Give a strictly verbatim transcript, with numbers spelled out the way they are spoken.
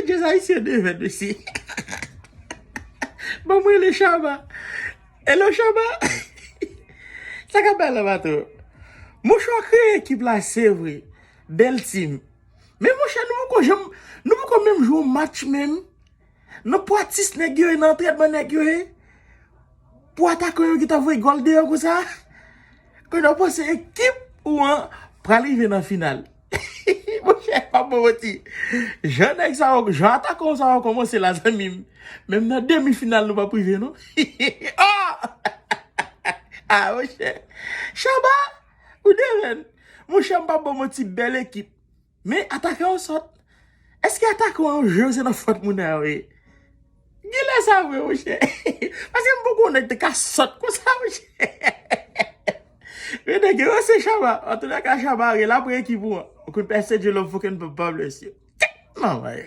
Jezi ayisyen devèn, mesye. Ban mwen le Chaba. Hello, Chaba. Sa k ap bay la, patwon? Monchè, w kreye ekip la, se vre. Bèl tim. Men monchè, nou poko janm, nou poko menm jwe yon match menm. Nan pwatis nèg yo ye, nan antrènman nèg yo ye. Pou atakan yo ki ta voye gòl deyò konsa. Kounye a w panse ekip ou an pral rive nan final. Monchè, pa bon manti. Jan nèg sa yo, jan atakan sa yo kòmanse la, zanmi m. Menm nan demi final nou p ap rive non. Oh! Ah, monchè. Chaba, ou devèn. Monchè, m p ap bon manti, bèl ekip. Men atakan yo sòt. Èske atakan yo jwe se nan fòt moun nan yo ye? Genlè sa vre, monchè. Paske m poko nèg te ka sòt konsa, monchè. Men nèg yo se Chaba. Antoulèka, Chaba, rele apre ekip ou an. Ou konn pèse Dye love fucking bless you. Manman.